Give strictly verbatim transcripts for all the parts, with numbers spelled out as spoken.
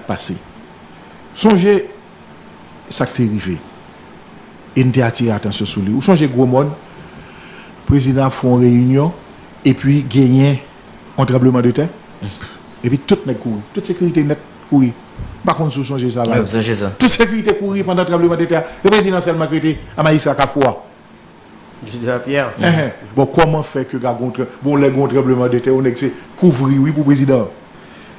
pase. Sonje sa k te rive. E n te atire atansyon sou li. Ou sonje Gwo Mòn, prezidan ap fè yon reyinyon, epi genyen yon tranblemanntè. Epi tout nèg kouri. Tout sekirite nèt kouri. M pa konn si w sonje sa, Val. Tout sekirite kouri pandan tranblemanntè a. E prezidan sèlman k rete a majistra Kafou a. Judith Lapierre. Enhen. Bon, kòman fè ke ka gon tran-, bon, lè gon tranblemanntè, yon nèg se kouvri, wi, pou prezidan an.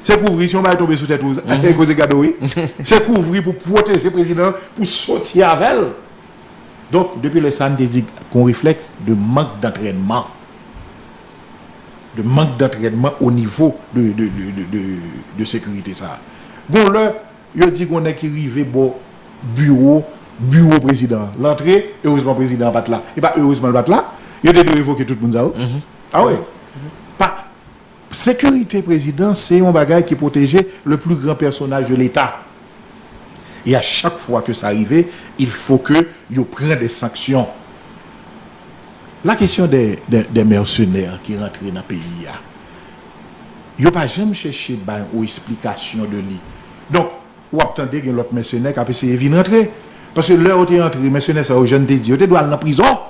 Se kouvri, si yon bagay tonbe sou tèt ou, koze gade w, wi. Se kouvri pou pwoteje prezidan an, pou soti avè l. Donk, depi lè sa, n te di gon reflèks de mank d'antrènman. De mank d'antrènman o nivo de, de, de, de, de, de sekirite sa. Gon lè, yo di gon nèg ki rive bò biwo, biwo prezidan an. L antre, erezman prezidan an pa t la. E pa erezman l pa t la, yo te dwe revoke tout moun sa yo. Ah wi. Pa, sekirite prezidan, se yon bagay ki pwoteje le plus grand personnage de l'État. E a chak fwa ke sa rive, il faut que yo pran des sanctions. La question des, des, des mercenaires ki rantre nan peyi a, yo pa janm chèche bay yon esplikasyon de li. Donk, w ap tande gen lòt mèsenè k ap eseye vin rantre. Paske lè yo te rantre, mèsenè sa yo, jan n te di, yo te dwe al nan prizon.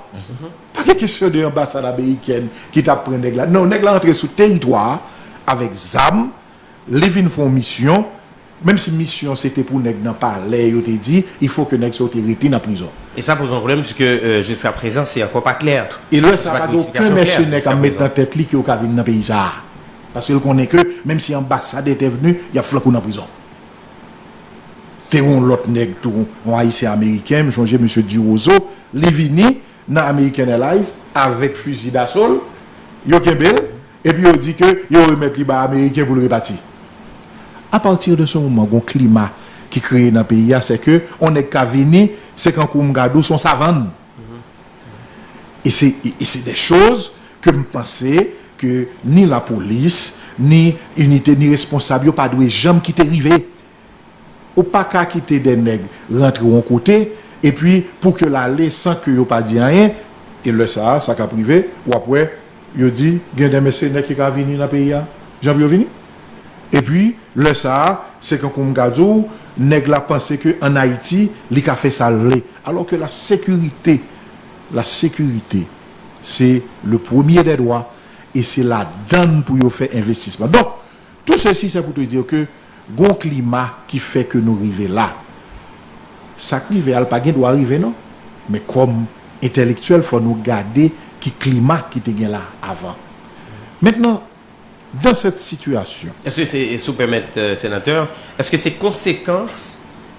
Pa gen kesyon de anbasad amerikèn ki t ap pran nèg la. Non, nèg la rantre sou teritwa a avèk zam, li vin fè yon misyon, menm si misyon se te pou nèg nan palè, yo te di, il faut que nèg sa yo te rete nan prizon. E sa poze yon pwoblèm, puisque, euh, jusqu'à présent, c'est encore pas clair. E lè sa, pa gen okenn mèsenè k ap met nan tèt li ke yo ka vin nan peyi sa a. Paske l konnen ke, menm si anbasad entèvni, y ap flanke w nan prizon. Te gen yon lòt nèg tou, yon Ayisyen Ameriken, m sonje mesye Diwozo, li vini nan American Airlines avèk fizi daso l, yo kenbe l, epi yo di ke yo remèt li bay Ameriken pou l repati. A pati de se moman, gon klima ki kreye nan peyi a, se ke yon nèg ka vini, se kankou m ka di w, se yon savann. E se, e, e se de choz ke m panse ke ni lapolis, ni inite, ni responsab yo pa dwe janm kite rive. Ou pa ka kite de nèg rantre yon kote, epi pou ke l ale san ke yo pa di anyen, e lè sa a, sa k ap rive, w ap wè, yo di, gen de mèsenè ki ka vini nan peyi a. Jan pou yo vini? Epi, lè sa a, se kankou m ka di w, nèg la panse ke ann Ayiti, li ka fè sa l vle. Alò ke la sécurité, la sécurité, se le premier des droits, e se ladann pou yo fè envestisman. Donk, tout ceci, c'est pour te dire que gon klima ki fè ke nou rive la. Sa k rive a, l pa gen dwa rive, non. Men kòm entèlektyèl, fò nou gade ki klima ki te gen la avan. Mentnan, dans cette situation, Èske se, si w pèmèt, euh, senatè, èske se konsekans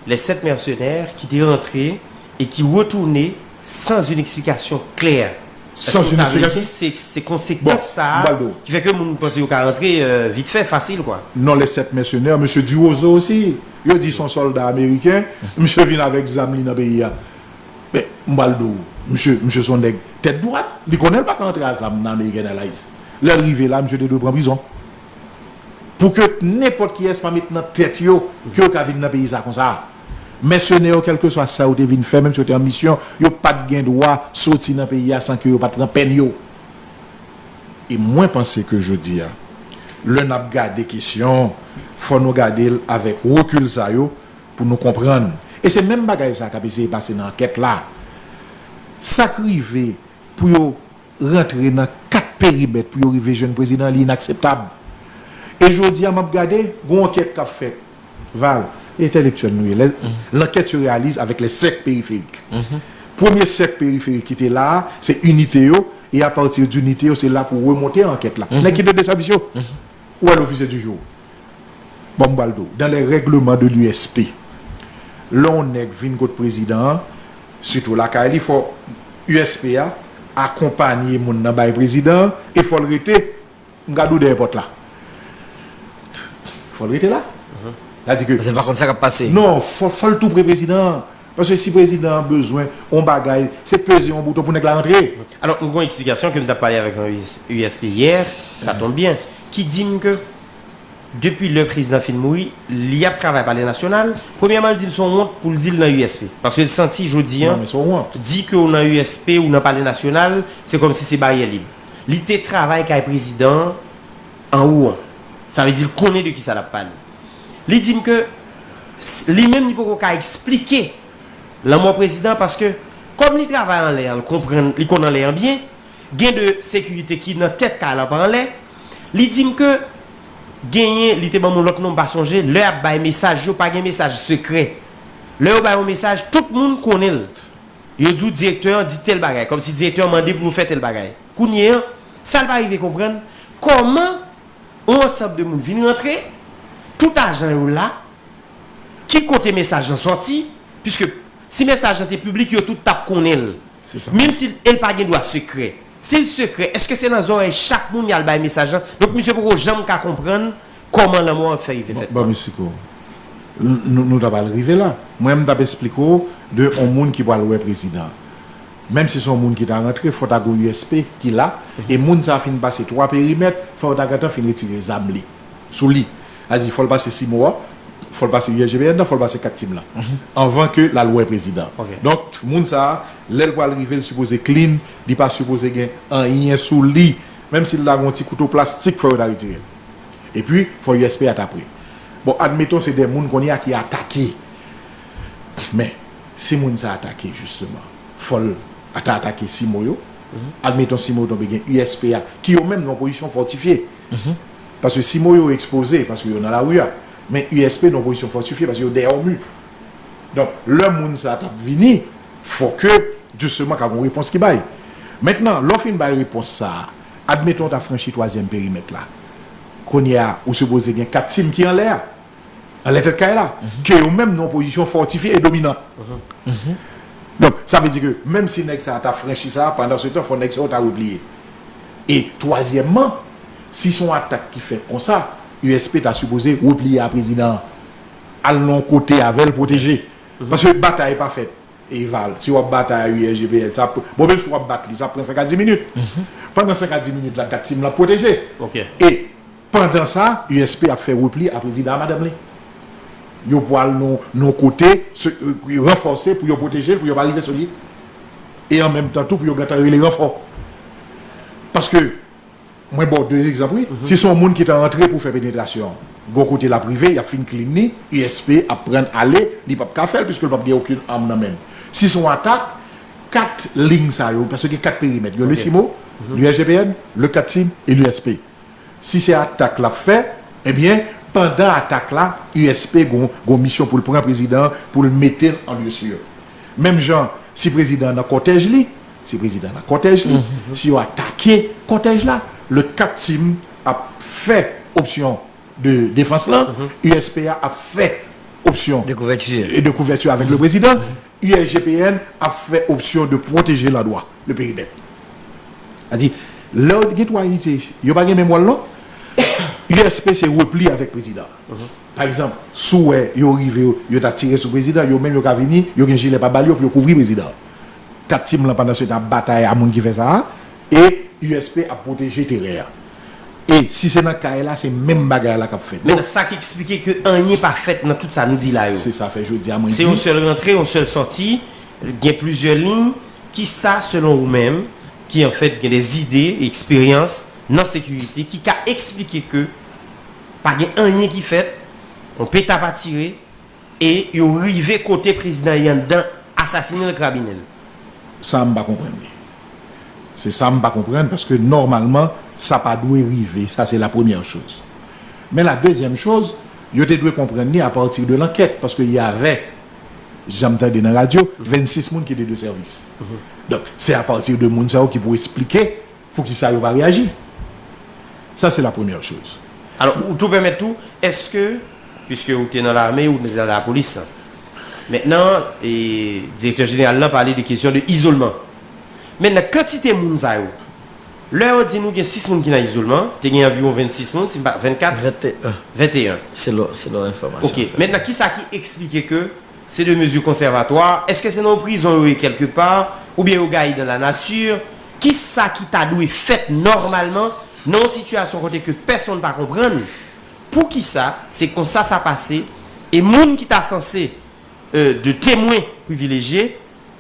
les sept mercenaires ki te rantre e ki retounen sans une explication claire? Èske w ta vle di se, se konsekans sa a ki fè ke moun panse yo ka rantre, euh, vit fè, fasil, kwa? Non, les sept mercenaires, mesye Diwozo osi, yo di se yon sòlda ameriken, misye vin avèk zam li nan peyi a. Men, m pral di w, misye, misye se yon nèg tèt dwat, li konnen l pa ka antre a zam nan American Airlines. Lè l rive la, misye te dwe pran prizon. Pou ke nenpòt kiyès pa met nan tèt yo ke yo ka vin nan peyi sa konsa. Mèsenè yo, kèlkeswa sa yo te vin fè, menm si yo te an misyon, yo pa t gen dwa soti nan peyi a san ke yo pa t pran pèn yo. E mwen panse ke jodi a, lè n ap gade kesyon, fò nou gade l avèk rekil sa yo pou nou konprann. E se menm bagay sa k ap eseye pase nan ankèt la. Sa k rive pou yo rantre nan kat perimèt pou yo rive jwenn prezidan, li inakseptab. E jodi a, m ap gade, gon ankèt k ap fèt. Val, entèlektyèl nou ye. Lè, l'enquête se réalise avec les cercles périphériques. Premye sèk periferik ki te la a, se inite yo, e apati di inite yo, se la pou remonte ankèt la. Nèg ki te de sèvis yo. Ou wè l'officier du jour. Bon, m pral di w, dans les règlements de l'U S P, lè yon nèg vin kot prezidan an, sitou lakay li, fò U S P a akonpanye moun nan bay prezidan an, e fò l rete, m ka di w dèyè pòt la. Fò l rete la. Sa di ke. Paske l pa konn sa k ap pase. Non, fò, fò l tou pre prezidan an. Paske si prezidan an bezwen yon bagay, se peze yon bouton pou nèg la rantre. Alò, m gen yon eksplikasyon ke m t ap pale avèk yon U S P yè, sa tonbe byen, ki di m ke depi lè prezidan fin mouri, li ap travay Palè Nasyonal. Premyèman, l di m se yon wont pou l di l nan U S P. Paske l santi jodi a, di ke w nan U S P, ou nan Palè Nasyonal, se kòmsi se baryè lib. Li te travay kay prezidan an anwo an. Sa vle di l konnen de kisa l ap pale. Li di m ke Li menm li poko ka eksplike lanmò prezidan paske kòm li travay anlè an, li konprann, li konn anlè an byen, gen de sekirite ki nan tèt kay la pa anlè, li di m ke genyen, li te ban m yon lòt non, m pa sonje, lè y ap bay mesaj yo, pa gen mesaj sekrè. Lè yo bay yon mesaj, tout moun konnen l. Yo di w direktè an di tèl bagay, kòmsi direktè an mande pou yo fè tèl bagay. Kounye an, sa l pa rive konprann, kòman yon ansanm de moun vin rantre, tout ajan yo la, ki kote mesaj lan sòti, piske si mesaj lan te piblik, yo tout t ap konnen l. Se sa. Menm si e l pa gen dwa sekrè. Si l sekrè, èske se nan zòrèy chak moun y al bay mesaj lan? Donk, misye poko janm ka konprann kòman lanmò an fè rive fèt. Ban m esplike w. Nou, nou, nou t ap al rive la. Mwen, m t ap esplike w de yon moun ki pral wè prezidan an. Menm si se yon moun ki ta rantre, fò ta gen yon U S P ki la, e moun sa a fin pase twa perimèt, fò yo ta gentan fin retire zam li, sou li. Sa di, fò l pase CIMO a, fò l pase U S G P N nan, fò l pase kat tim lan. Anvan ke l al wè prezidan. Ok. Donk, moun sa a, lè l pral rive, l sipoze clean, li pa sipoze gen anyen sou li. Menm si l ta gen yon ti kouto plastik, fò yo ta retire l. Epi, fò U S P a ta pre. Bon, admeton, se de moun kounye a ki atake. Men, si moun sa atake, jisteman, fò l ata atake CIMO yo. Admeton, CIMO yo tonbe, gen U S P a, ki yo menm nan yon pozisyon fòtifye. Paske CIMO yo ekspoze, paske yo nan lari a. Men U S P nan yon pozisyon fòtifye, paske yo dèyè yon mi. Donk, lè moun sa t ap vini, fò ke, jisteman, ka gen yon repons ki bay. Mentnan, lè w fin bay repons sa a, admeton w ta franchi twazyèm perimèt la. Kounye a, ou sipoze gen kat tim ki anlè a. Anlè tèt kay la, ke yo menm nan yon pozisyon fòtifye e dominan. Donk, sa vle di ke menm si nèg sa a ta franchi sa a, pandan se tan, fò nèg sa yo ta repliye. E twazyèmman, si se yon atak ki fèt konsa, U S P ta sipoze repliye a prezidan an, al nan yon kote avè l pwoteje. Paske batay pa fèt. Eval, si w ap batay a U S G P N, sa ap, bon, menm si w ap bat li, sa ap pran senk a dis minit. Pandan senk a dis minit la, kat tim lan ap pwoteje. Ok. E pandan sa, U S P ap fè repli a prezidan a madanm li. Yo pral nan, nan yon kote, se, e, ranfòse pou yo pwoteje l, pou yo pa rive sou li. E an menm tan tou, pou yo gentan rele ranfò. Paske, mwen ba w de egzanp, wi. Si se yon moun ki ta rantre pou fè penetrasyon, gon kote l ap rive, y ap fin clean li, U S P ap pran l ale, li p ap ka fè l, piske l p ap gen okenn am nan men l. Si se yon atak, kat liy sa yo, paske gen kat perimèt, gen le CIMO, le U S G P N, le kat tim e l'U S P. Si se atak l ap fè, ebyen, pandan atak la, U S P gon, gon misyon pou l pran prezidan an, pou l mete l an lieu sûr. Menm jan, si prezidan an nan kòtèj li, si prezidan an nan kòtèj li, si yo atake kòtèj la, le kat tim ap fè opsyon de defans lan, U S P a ap fè opsyon de kouvèti, e de kouvèti avèk le prezidan, U S G P N ap fè opsyon de pwoteje landwa, le perimèt. Sa di, lè yo gen twa inite, yo pa gen menm wòl non. U S P se repli avèk prezidan. Pa egzanp, si w wè yo rive, yo, yo ta tire sou prezidan, yo menm yo ka vini, yo gen jilè pa bal yo pou yo kouvri prezidan. Kat tim lan pandan se tan ap batay a moun ki fè sa a, e U S P ap pwoteje teren an. E si se nan kay la, se menm bagay la k ap fèt. Donk, men sa ki eksplike ke anyen pa fèt nan tout sa nou di la yo. Se sa fè jodi a mwen di. Se yon sèl rantre, yon sèl sòti, gen plizyè liy. Kisa, selon ou menm, ki anfèt gen de zide, eksperyans nan sekirite, ki ka eksplike ke pa gen anyen ki fèt, yon peta pa tire, e yo rive kote prezidan ye anndan, asasinen l, krabinen l? Sa a m pa konprann li. Se sa a m pa konprann, paske nòmalman, sa pa dwe rive. Sa, se la premyè choz. Men la dezyèm choz, yo te dwe konprann li apati de lankèt, paske y avè, jan m tande nan radyo, vennsis moun ki te de sèvis. Donk, se apati de moun sa yo ki pou eksplike poukisa yo pa reyaji. Sa, se la premyè choz. Alò, ou tou pèmèt tou, èske, piske ou te nan lame, ou te nan lapolis, mentnan, e, direktè jeneral lan pale de kesyon de izolman. Mentnan, kantite moun sa yo, lè yo di nou gen sis moun ki nan izolman, te gen anviwon vennsis moun, si m pa, vennkat? Venteyen. Venteyen. Selon, selon enfòmasyon. Ok. Mentnan, kisa ki eksplike ke se de mezi konsèvatwa? Èske se nan yon prizon yo ye kèlkepa? Oubyen yo gaye dan lanati? Kisa ki ta dwe fèt nòmalman nan yon sitiyasyon kote ke pèsonn pa konprann? Poukisa se konsa sa pase? E moun ki ta sanse, e, de temwen privilejye,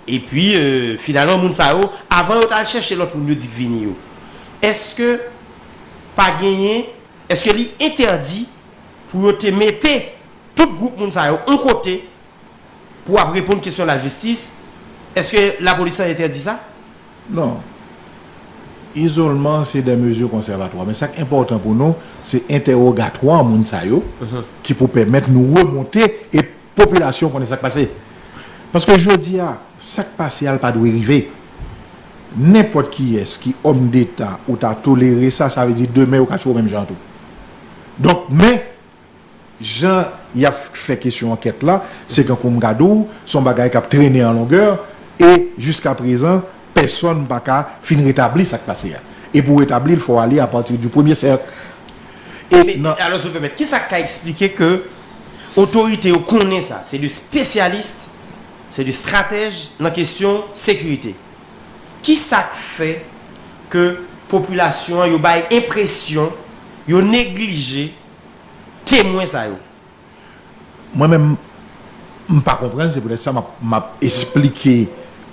epi, e, finalman, moun sa yo, avan yo t al chèche lòt moun yo di k vini yo, èske pa genyen, èske li entèdi pou yo te mete tout gwoup moun sa yo yon kote pou ap reponn kesyon lajistis, èske lapolis lan entèdi sa? Non. Izolman, se de mezi konsèvatwa. Men sa k enpòtan pou nou, se entèwogatwa moun sa yo ki pou pèmèt nou remonte e popilasyon konnen sa k pase. Paske jodi a, sa k pase a, l pa dwe rive. Nenpòt kiyès ki òm deta ou ta tolere sa, sa vle di demen yo ka tchwe w menm jan tou. Donk, men, jan y ap fè kesyon ankèt la, se kankou m gade w, se yon bagay k ap trennen an longè, e jiskaprezan, pèsonn pa ka fin retabli sa k pase a. E pou w retabli l, fò w ale apati di premye sèk. E nan. Alò, si w pèmèt, kisa k ka eksplike ke otorite yo konnen sa? Se de spesyalis, se de stratèj nan kesyon sekirite. Kisa k fè ke popilasyon an, yo bay enpresyon, yo neglije temwen sa yo? Mwen menm, m pa konprann, se poutèt sa m ap, m ap esplike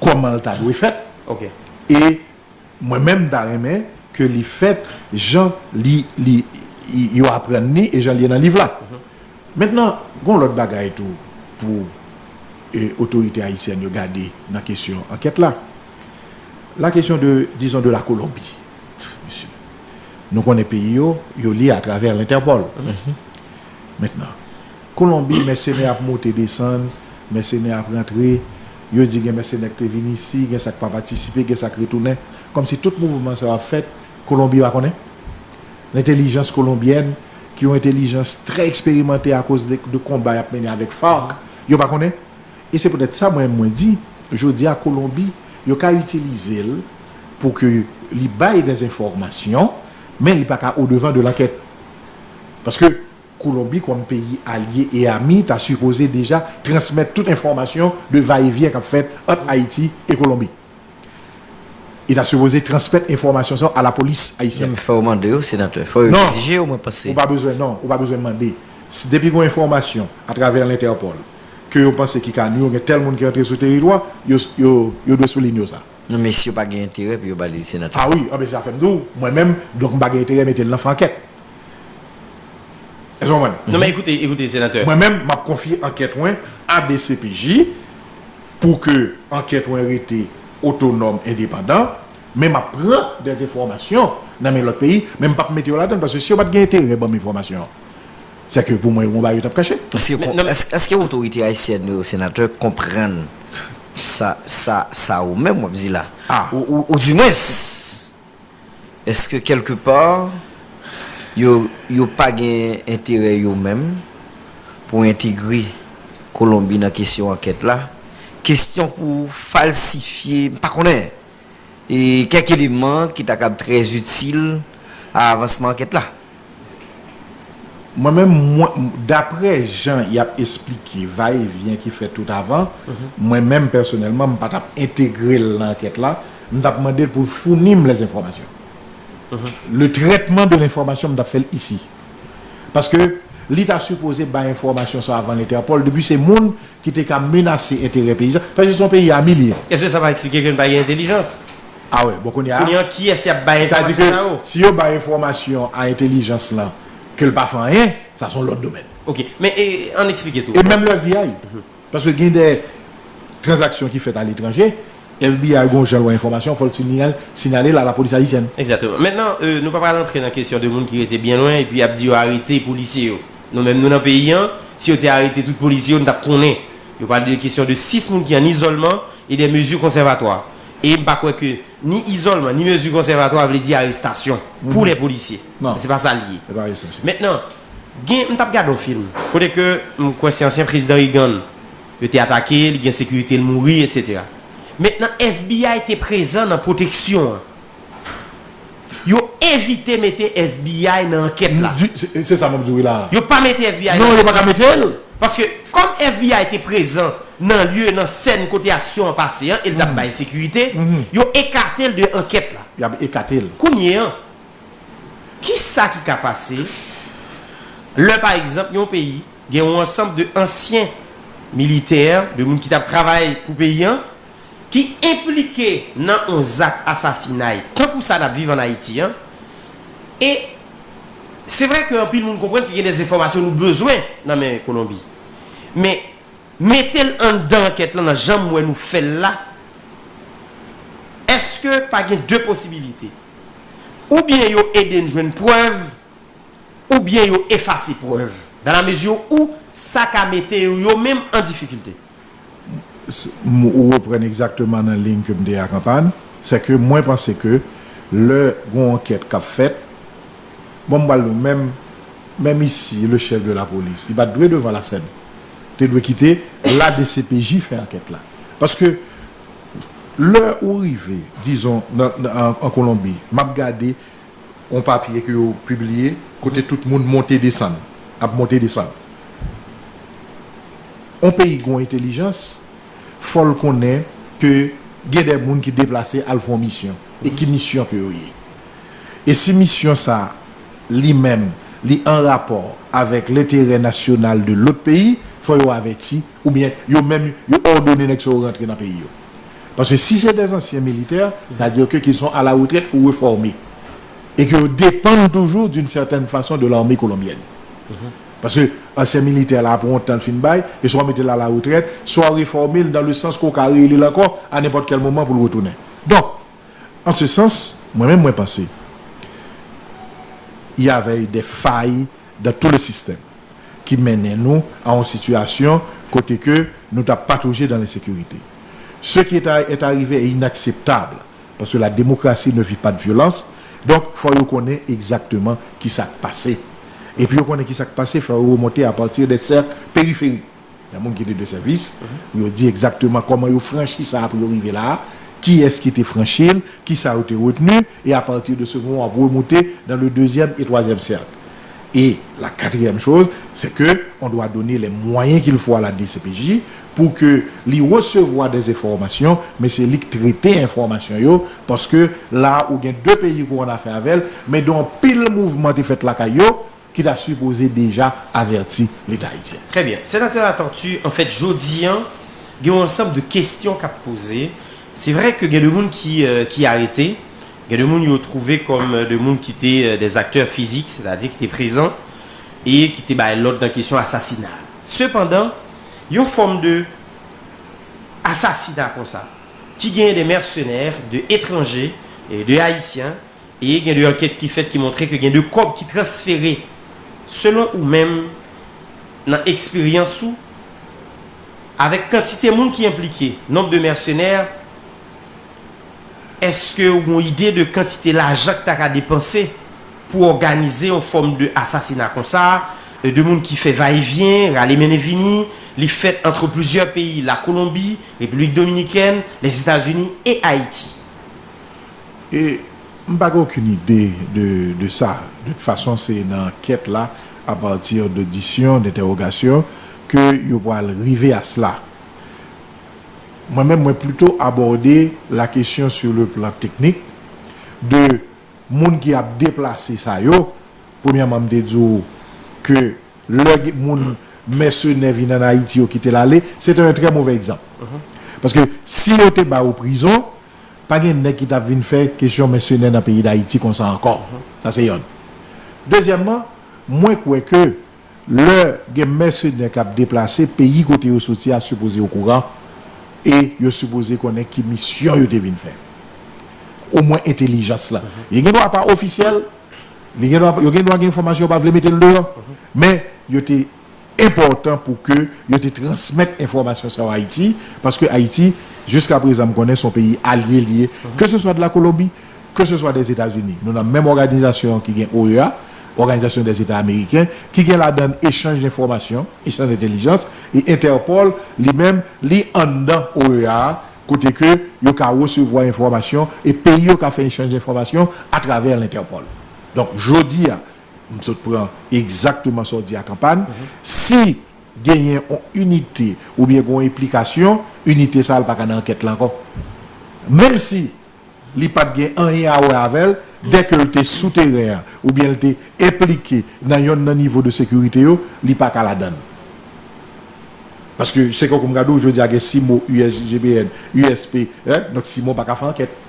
kòman l ta dwe fèt. Ok. E mwen menm, m ta renmen ke li fèt jan li, li, yo aprann li e jan li ye nan liv la. Mentnan, gen yon lòt bagay tou pou e, otorite ayisyèn yo gade nan kesyon ankèt la. La question de, disons, de la Colombie. Mesye, nou konnen peyi yo, yo lye atravè Lentèpòl. Mentnan, Kolonbi, mèsenè ap moute desann, mèsenè ap rantre, yo di gen mèsenè k te vin isi, gen sa k pa patisipe, gen sa k retounen. Kòmsi tout mouvman sa yo ap fèt, Kolonbi pa konnen. Lentèlijans kolonbyèn, ki yon entèlijans trè eksperimante akoz de, de konba y ap mennen avèk FARC, yo pa konnen. E se poutèt sa, mwen, mwen di, jodi a, Kolonbi, yo ka itilize l pou ke li bay dèzenfòmasyon, men li pa ka odevan de lankèt. Paske Kolonbi, kòm peyi alye e ami, ta sipoze deja transmèt tout enfòmasyon de vayevyen k ap fèt ant Ayiti e Kolonbi. Li ta sipoze transmèt enfòmasyon sa yo a lapolis ayisyèn. Men fò yo mande yo, senatè. Fò yo egzije yo, mwen panse. Ou pa bezwen, non, ou pa bezwen mande. Si, depi gen yon enfòmasyon atravè Lentèpòl ke yo panse ki ka nwi yo, gen tèl moun ki rantre sou teritwa, yo, yo, yo dwe soulinye w sa. Non, men si yo pa gen enterè pou yo ba li, senatè. Ah wi, anben se sa fè m di w, mwen menm, donk m pa gen enterè mete l nan fè ankèt. Èske w konprann? Non, men ekoute, ekoute, senatè. Mwen menm, m ap konfye ankèt mwen a D C P J pou ke ankèt mwen rete otonòm, endepandan, men m ap pran dèzenfòmasyon nan men lòt peyi, men m p ap mete yo ladan l, paske si yo pa t gen enterè ban m enfòmasyon an, sèke pou mwen, yo gen yon bagay yo t ap kache. Èske, èske, èske otorite ayisyèn yo, senatè, konprann sa, sa, sa ou menm w ap di la? Ah. Ou, ou, ou dimwens, Èske kèlkepa yo, yo pa gen enterè yo menm pou entegre Kolonbi nan kesyon ankèt la? Kesyon pou falsifye, m pa konnen, e kèk eleman ki ta kab trè itil a avansman ankèt la. Mwen menm, mwen, daprè jan y ap esplike vayevyen ki fèt tout avan, mwen menm pèsonèlman, m pa t ap entegre l nan ankèt la, m t ap mande l pou l founi m lèzenfòmasyon. Le traitement de l'information, m t ap fè l isi. Paske li ta sipoze bay enfòmasyon sa avan Lentèpòl, depi se moun ki te ka menase enterè peyi sa, paske se yon peyi ami li ye. Èske sa pa eksplike ke n pa gen entèlijans? Ah ouais, bon, kounye a. Kounye a, kiyès y ap bay enfòmasyon sa yo? Sa di ke si yo bay enfòmasyon a entèlijans lan ke l pa fè anyen, sa se yon lòt domèn. Ok, men e, ann eksplike tou. E menm le F B I. Paske gen de tranzaksyon ki fèt aletranje, F B I gen yon jan l wè enfòmasyon, fò l sinyal, sinyale l a lapolis ayisyèn. Egzakteman. Mentnan, e, nou pa pral antre nan kesyon de moun ki rete byen lwen epi y ap di yo arete polisye yo. Nou menm, nou nan peyi an, si yo te arete tout polisye yo, nou t ap konnen. Yo pale de kesyon de sis moun ki an izòlman e de mezi konsèvatwa. E m pa kwè ke ni izòlman, ni mezi konsèvatwa vle di arestasyon pou lè polisye. Non. Se pa sa l ye. Se pa arestasyon. Mentnan, gen, m t ap gade yon fim, kote ke m kwè se ansyen prezidan Reagan, yo te atake l, gen sekirite l mouri, etsetera. Mentnan, F B I te prezan nan pwoteksyon an. Yo evite mete F B I nan ankèt la. Se sa m ap di w wi la. Yo pa mete F B I nan ankèt la. Non, yo pa ka mete l. Paske, kòm F B I te prezan nan lye, nan sèn kote aksyon an pase an, e l t ap bay sekirite, yo ekate l de ankèt la. Y ap ekate l. Kounye an, kisa ki ka pase lè, pa egzanp, yon peyi gen yon ansanm de ansyen militè, de moun ki t ap travay pou peyi an, ki enplike nan yon zak asasinay, tankou sa n ap viv ann Ayiti an. E se vre ke anpil moun konprann ke gen de enfòmasyon nou bezwen nan men Kolonbi. Men, mete l anndan ankèt lan nan jan m wè nou fè l la, èske pa gen de posibilite? Oubyen yo ede n jwenn prèv, oubyen yo efase prèv, dans la mesure où sa ka mete yo, yo menm an difikilte. S- m- ou reprann egzakteman nan liy ke m te ye a kanpay, se ke mwen panse ke lè gon ankèt k ap fèt, bon, m pral di w, menm, menm isi, le chef de la police, li pa t dwe devan la scène. Te dwe kite la D C P J fè ankèt la. Paske lè ou rive, dizon, nan, nan, an, an Kolonbi, m ap gade yon papye ke yo pibliye, kote tout moun monte desann, ap monte desann. Yon peyi gon entèlijans, fò l konnen ke gen de moun ki deplase al fè yon misyon, e ki misyon ke yo ye. E si misyon sa, li menm, li an rapò avèk lenterè nasyonal de lòt peyi, fò yo avèti, oubyen yo menm, yo òdone nèg sa yo rantre nan peyi yo. Paske si se des anciens militaires, sa vle di ke qu'ils sont à la retraite ou reformés. E ke yo depann toujou d'une certaine façon de l'armée colombienne. Paske ansyen militè la, apre yon tan l fin bay, e swa w mete l a la retrèt, swa w refòme l dans le sens ke w ka rele l ankò à n'importe quel moment pou l retounen. Donk, en ce sens, mwen menm mwen panse, y avait des failles dans tout le système ki mennen nou a yon sitiyasyon kote ke nou t ap patouge dans l'insécurité. Ce qui est, a- est arrivé est inacceptable, parce que la démocratie ne vit pas de violence. Donk, fò yo konnen egzakteman kisa k pase. Epi yo konnen kisa k pase, fò yo remonte à partir des cercles périphériques. Gen moun ki te de sèvis, pou yo di egzakteman kòman yo franchi sa a pou yo rive la a, kiyès ki te franchi l, kisa yo te retni, et à partir de ce moment, w ap remonte dans le deuxième et troisième cercle. Et la quatrième chose, c'est que on doit donner les moyens qu'il faut à la D C P J pour que li resevwa des informations, men se li k trete enfòmasyon yo, paske la ou gen de peyi ke w an afè avè l, men gen anpil mouvman te fèt lakay yo ki ta sipoze deja avèti Leta ayisyen. Très bien. Sénateur Latortue, anfèt, jodi an, gen yon ansanm de kesyon k ap poze. Se vre ke gen de moun ki, euh, ki arete, gen de moun yo twouve kòm, euh, de moun ki te, euh, des acteurs physiques, sètadi ki te prezan, e ki te bay lòd nan kesyon asasina. Sepandan, yon fòm de asasina konsa, ki genyen de mèsenè, de etranje, e de ayisyen, e gen de ankèt ki fèt ki montre ke gen de kòb ki transfere. Selon ou menm, nan eksperyans ou, avèk kantite moun ki enplike, nonb de mèsenè, èske ou gen yon ide de kantite lajan ki ta ka depanse pou òganize yon fòm de asasina konsa, de moun ki fè vayevyen, rale mennen vini, li fèt entre plizyè peyi, Lakolonbi, Repiblik Dominikèn, Lèzetazini e Ayiti? E m pa gen okenn ide de, de sa. De tout fason, se nan ankèt la, apati de odisyon, de entèwogasyon, ke yo pral rive a sela. Mwen menm, mwen plito abòde la kesyon sur le plan technique de moun ki ap deplase sa yo. Premyèman, m te di w ke lè moun mèsenè vin ann Ayiti, yo kite l ale, se te yon trè move egzanp. Paske si yo te ba yo prizon, pa gen nèg ki t ap vin fè kesyon mèsenè nan peyi Dayiti konsa ankò. Sa se yonn. Dezyèmman, mwen kwè ke lè gen mèsenè k ap deplase, peyi kote yo soti a sipoze okouran e yo sipoze konnen ki misyon yo te vin fè. Omwen entèlijans lan. Li gen dwa pa ofisyèl, li gen dwa, yo gen dwa gen enfòmasyon yo pa vle mete l deyò, men yo te enpòtan pou ke yo te transmèt enfòmasyon sa yo Ayiti, paske Ayiti, jiska prezan, m konnen se yon peyi alye li ye, ke se swa de la Kolonbi, ke se swa des États-Unis. Nou nan menm òganizasyon ki gen O E A, Òganizasyon dè Zeta Ameriken, ki gen ladan l echanj enfòmasyon, echanj entèlijans, e Entèpòl, li menm, li anndan O E A a, kote ke yo ka resevwa enfòmasyon e peyi yo ka fè echanj enfòmasyon atravè Entèpòl. Donk, jodi a, m sot pran egzakteman sa w di a kanpay, si genyen yon inite oubyen gen yon enplikasyon, inite sa a l pa ka nan ankèt la ankò. Menm si li pa t gen anyen a wè avè l, dèke l te sou teren an, oubyen l te enplike nan yonn nan nivo de sekirite yo, li pa ka ladan l. Paske se kòm m gade w, jodi a gen CIMO, U S G B N, U S P, en, donk CIMO pa ka fè ankèt.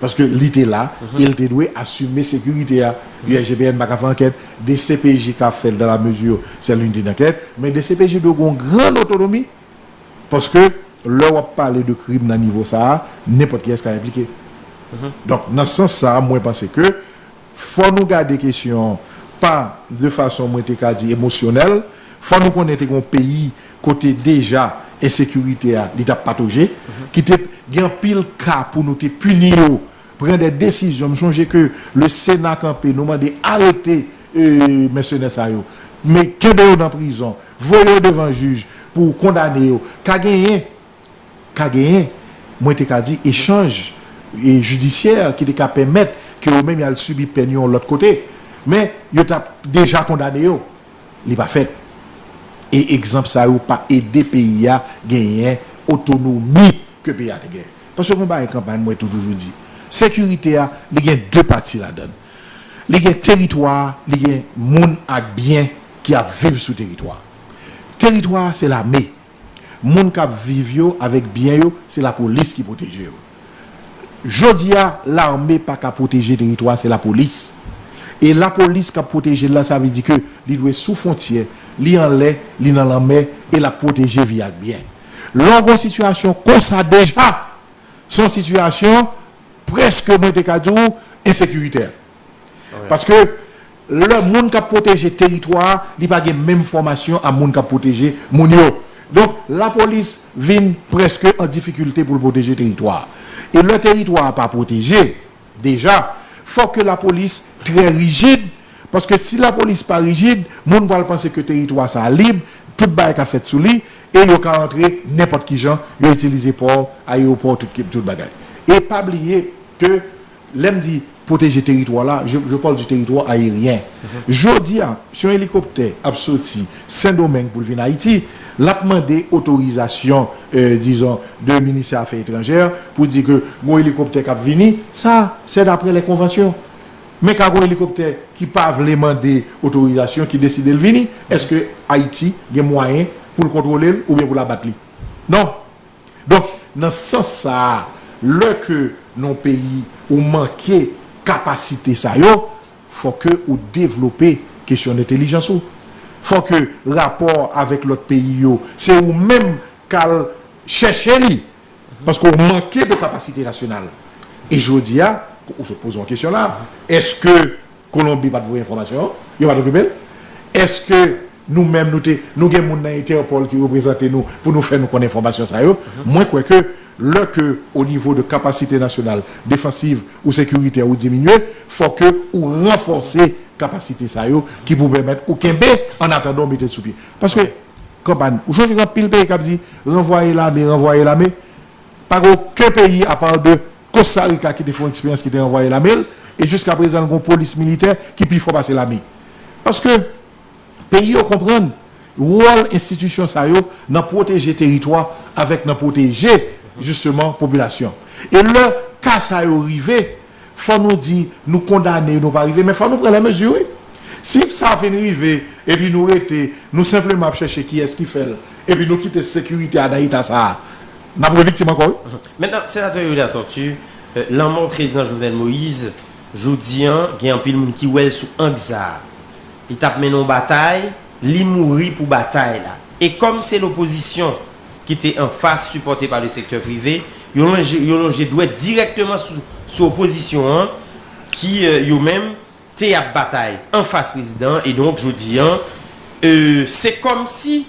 Paske li te la, e l te dwe asime sekirite a. U S G P N pa ka fè ankèt, D C P J ka fè l dans la mesure c'est l'unité d'enquête, men D C P J dwe gen yon gran otonomi. Paske lè w ap pale de krim nan nivo sa a, nenpòt kiyès ka enplike. Donk, nan sans sa a, mwen panse ke fò nou gade kesyon an pa de fason, mwen te ka di, emosyonèl. Fò nou konnen te gen yon peyi kote deja ensekirite a, li t ap patoje, ki te gen anpil ka pou nou te pini yo, pran de desizyon. M sonje ke le Sena kanpe, nou mande arete, e, mèsenè sa yo. Men kenbe yo nan prizon, voye yo devan jij pou kondane yo. Ka genyen, ka genyen, mwen te ka di, echanj, e, jidisyè ki te ka pèmèt ke yo menm y al sibi pèn yo yon lòt kote. Men yo t ap deja kondane yo. Li pa fèt. E egzanp sa yo pa ede peyi a genyen otonomi ke peyi a te genyen. Paske yon bagay kanpay mwen toujou di, sekirite a, li gen de pati ladan l. Li gen teritwa a, li gen moun ak byen ki ap viv sou teritwa a. Teritwa a, se lame. Moun k ap viv yo avèk byen yo, se lapolis ki pwoteje yo. Jodi a, lame pa ka pwoteje teritwa, se lapolis. E lapolis k ap pwoteje l la, sa vle di ke li dwe sou fwontyè, li anlè, li nan lanmè, e l ap pwoteje vi ak byen. Lè w gen yon sitiyasyon konsa deja, se yon sitiyasyon prèske, mwen te ka di w, ensekiritè. Paske lè moun k ap pwoteje teritwa a, li pa gen menm fòmasyon a moun k ap pwoteje moun yo. Donk, lapolis vin prèske an difikilte pou l pwoteje teritwa a. E lè teritwa a pa pwoteje, deja, fòk ke lapolis trè rijid, paske si lapolis pa rijid, moun pral panse ke teritwa sa a lib, tout bagay ka fèt sou li, e yo ka antre nenpòt ki jan, yo itilize pò, ayewopò, tout, tout bagay. E pa bliye ke lè m di pwoteje teritwa la, je, je parle du territoire aérien. Jodi a, si yon elikoptè ap soti Sendomeng pou l vin Ayiti, l ap mande otorizasyon, euh, dizon, de ministè afè etranjè pou di ke gon elikoptè k ap vini, sa, c'est d'après les conventions. Men ka gon elikoptè ki pa vle mande otorizasyon, ki deside l vini, èske Ayiti gen mwayen pou l kontwole l oubyen pou l abat li? Non. Donk, nan sans sa a, lè ke nan yon peyi ou manke kapasite sa yo, fò ke ou devlope kesyon entèlijans ou. Fò ke rapò avèk lòt peyi yo, se ou menm k al chèche li. Paske ou manke de kapasite nasyonal. E jodi a, ou sot poze yon kesyon la, èske Kolonbi pa t voye enfòmasyon an, yo pa t okipe l. Èske nou menm, nou te, nou gen moun nan Interpol ki reprezante nou pou nou fè nou konnen enfòmasyon sa yo? Mwen kwè ke lè ke o nivo de kapasite nasyonal defansiv ou sekiritè ou diminye, fò ke ou ranfòse kapasite sa yo ki pou pèmèt ou kenbe an atandan ou mete l sou pye. Paske, kanpay, ou sonje gen anpil peyi k ap di, ranvwaye lame, ranvwaye lame. Pa gen okenn peyi apa de Costa Rica ki te fè yon eksperyans ki te ranvwaye lame l, e jiska prezan l gen yon polis militè ki pi fò pase lame. Paske peyi yo konprann wòl enstitisyon sa yo nan pwoteje teritwa avèk nan pwoteje, jisteman, popilasyon. E lè ka sa yo rive, fò nou di nou kondane, nou pa rive, men fò nou pran lè mezi, wi. Si sa vin rive, epi nou rete, nou senpleman ap chèche kiyès ki fè l, epi nou kite sekirite a nan eta sa a, n ap reviktim ankò, wi. Mentnan, Senatè Youri Latortue, euh, lanmò prezidan Jovenel Moïse, jodi a, gen anpil moun ki wè l sou ang sa a. Li t ap mennen yon batay, li mouri pou batay la. E kòm se lopozisyon ki te anfas, sipòte pa le sektè prive, yo lonje, yo lonje dwèt dirèkteman sou, sou opozisyon an, ki, euh, yo menm, te ap batay anfas prezidan an. E donk, jodi a, euh, se kòmsi